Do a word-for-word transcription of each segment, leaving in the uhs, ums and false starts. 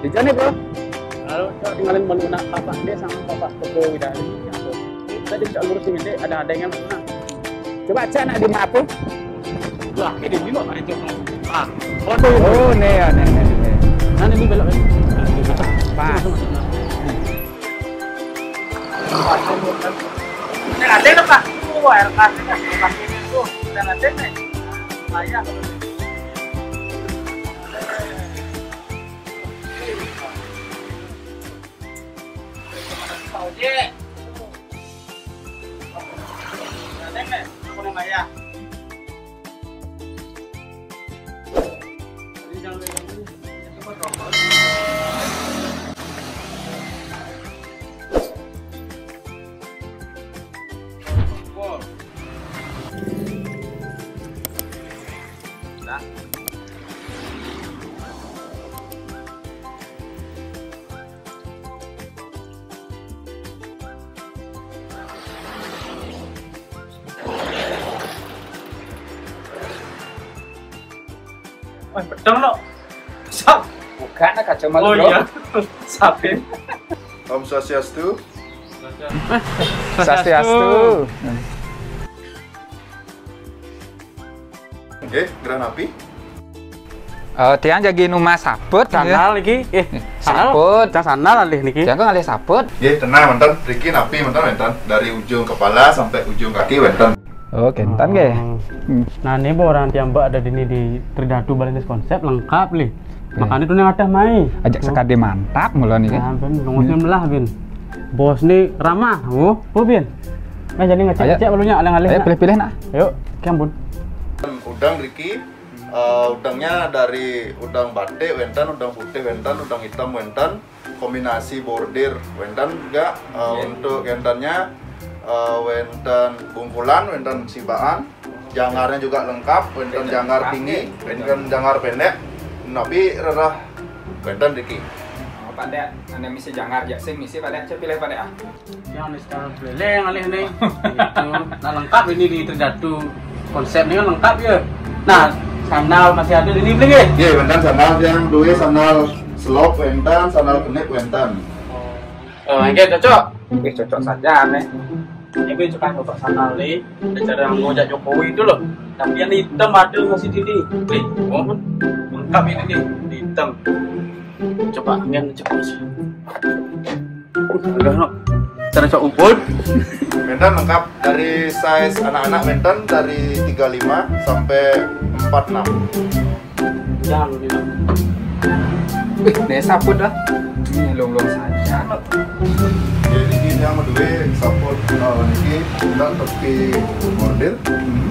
Di jane, Bro. Kalau kita tinggalin menu nak bapak dia sama bapak toko widari, ya, Bro. Kita bisa lurus ini, ada ada yang mana? Coba cek nak di mana apa? Wah, ini di mana itu? Ah, waduh. Oh, nih ya, nih, nih, nih. Nah, ini belok ya. Pas. Masuk, masuk, masuk. Ini ada apa? Oh, air kasih kan, bukan ini tuh. Udah nggak ada nih. Bahaya. Pak Ojek. Ada nih, aku namanya. Wah, pedang no. Sap. Bukan, kaca malu, oh, Bro. Iya. Sapin. Om Swastiastu. Swastiastu. Oke, gerah napi? Eh, tiang jagi nu masaput, ya. Sandal iki. Eh, sandal. Saput. Cang sandal alih niki. Tiang kan alih saput. Nggih, tenang, wénten. Riki napi wénten, wénten. Dari ujung kepala sampai ujung kaki wénten. Oh, kénten nggih. Hmm. Nah, ini orang tiang mbak ada di ini di Tridatu Balinese Konsep lengkap lih. Oke. Makanya tuh yang ada mai. Ajak sekali mantap mula nih. Nah, ben, lungasnya melah, ben. Bos nih ramah. Oh, oh, ben. Nah, jadi ngecek-ngecek malunya alih-alih. Ayo, nak. Pilih-pilih, nak. Yuk, ki ampun. Udang riki, eh, udangnya dari udang batik wénten, udang putih wénten, udang hitam wénten, kombinasi bordir wénten juga, eh, untuk kéntennya, eh, wénten bungkulan, wénten sibaan, jangarnya juga lengkap, wénten jangar tinggi, wénten jangar pendek, tapi rerah wénten riki. Oh, Pak Dek, anda misi jangar, ya, sing misi Pak Dek, saya pilih Pak Dek, ah. Yang ada sekarang keliling alih nih. Gitu. Nah, lengkap ini di Tridatu. Konsep ini kan lengkap ya. Nah, sandal masih ada di ini beli ya? Iya, wénten sandal yang dua sandal selop wénten, sandal kenip wénten. Oh, enggak cocok. Oke, cocok saja nih. Ini gue cuma coba sandal nih. Ada cara yang ngajak Jokowi itu loh. Tapi yang hitam ada masih di ini. Nih, oh, lengkap ini nih, hitam. Coba angin cepat sih. Agak no. Cara cok ubud. Wénten lengkap dari size anak-anak wénten dari tiga lima sampai empat enam. Jangan lu bilang. Wih, ini saput dah. Ini long-long saja no. Jadi ini yang kedua saput, eh, niki ndak tepi bordir,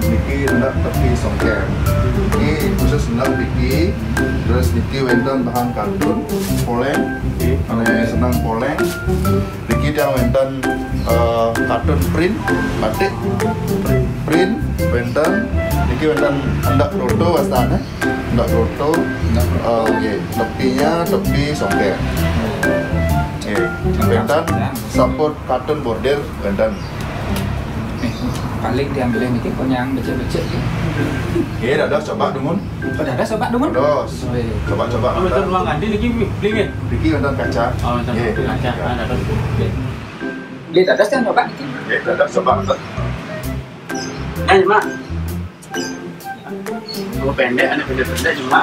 niki ndak tepi songker. Niki khusus ndak niki, terus niki wénten bahan katun, poléng, oke. Ane senang poléng. Niki tiang wénten, eh, katun print, batik. Print wénten. Niki wénten endak roto wastane. Endak roto. Endak roto. Eh, nggih. Tepinya tepi songker. Nggih. Wénten saput katun bordir wénten. Nih, paling diambilin niki pun yang becik-becik. Nggih, dados coba dumun. Oh, dados coba dumun? Dados. Wih. Coba-coba. Oh, betul, ruang ganti niki beli nggih? Niki wénten kaca. Oh, wénten kaca. Nggih. Ah, dados. Nggih. Beli dados kan coba niki. Nggih, dados coba. Nah, Mak. Kalau pendek, ada pendek-pendek cuma.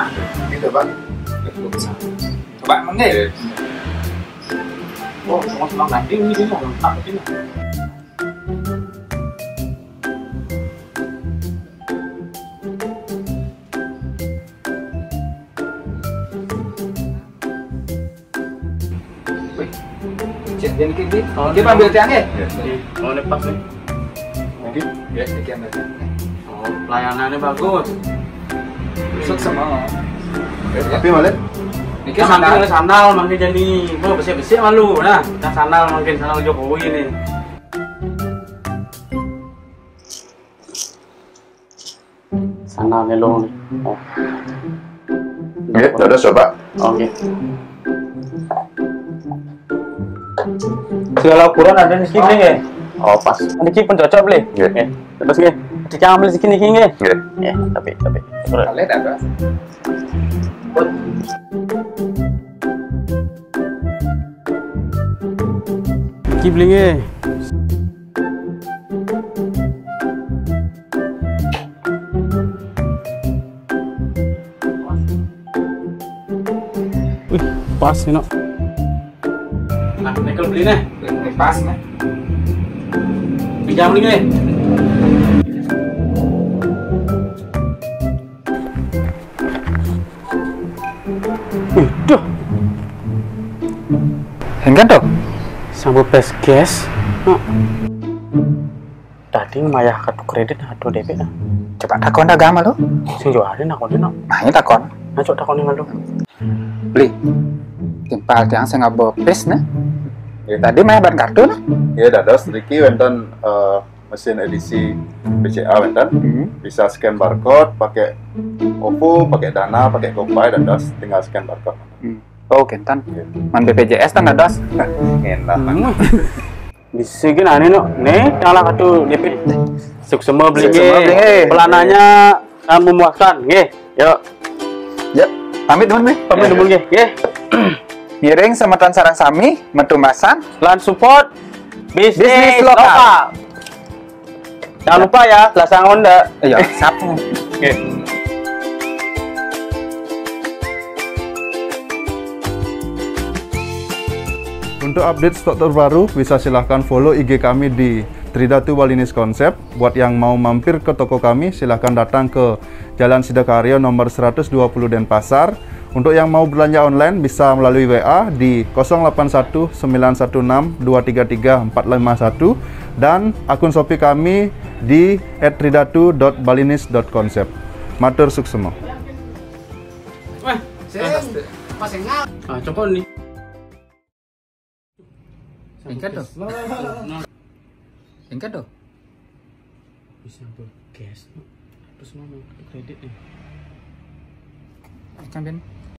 Nggih, coba. Coba mengge. Nggih. Oh, sama-sama ganti ini dia lengkap ini. Wih, cek dia niki, niki. Oh, niki ambil tiang ya? Iya. Oh, ini pas nih. Niki? Ya, niki ambil tiang. Oh, pelayanannya bagus. Sukses mau. Eh, tapi malah niki sandal. Sandal mangke jadi. Oh, besi-besi malu. Nah, kita sandal mangke sandal Jokowi ini. Sandal nih lo. Oh. Nggih, dados coba. Oke. Segala ukuran ada niki, nggih. Oh, pas. Niki pun cocok, beli. Nggih. Nggih. Terus nggih. Niki ambil siki niki, nggih. Nggih. Nggih, tapi, tapi. Boleh dados. Pun. Ki beli nge. Wih, pas ni, Nok. Nah, Michael beli nih. Pas nih. Pinjam beli nih. Wih, duh. Enggan tuh. Sambil pes gas. Nah. Tadi mayah kartu kredit atau debit nah. Coba takon dah gama lu. Sing jualin aku ni, Nok. Nah, ini takon. Nah, coba takon dengan lu. Beli. Timpal tiang sing ngabo pes nah. Ya, tadi mayah ban kartu nah. Ya, dados niki wénten eh, mesin edisi B C A wénten. Hmm. Bisa scan barcode pakai OVO, pakai Dana, pakai GoPay, dados tinggal scan barcode. Hmm. Oh, kénten. Iya. Man B P J S tan dados. Enak. Hmm. Bisa gini aneh, Nok. Nih, salah satu debit. Suksema beli. Suksema beli. Pelayanannya sangat memuaskan, nggih. Yuk. Yuk, pamit dulu nih. Pamit dulu nggih, nggih. Ngiring semeton sareng sami, metumbasan lan support bisnis lokal. Jangan lupa ya, telasang Honda. Iya, sap. Oke. Untuk update stok terbaru, bisa silahkan follow I G kami di Tridatu Balinese Concept. Buat yang mau mampir ke toko kami, silahkan datang ke Jalan Sidakarya nomor seratus dua puluh Denpasar. Untuk yang mau belanja online, bisa melalui W A di kosong delapan satu sembilan satu enam dua tiga tiga empat lima satu dan akun Shopee kami di at tridatu dot balinese dot concept. Matur suksema. Wah, sing pas engal. Ah, cokon nih. Enggan tuh. Enggan tuh. Bisa tuh cash. Terus mau kartu kredit nih. Kan Ben.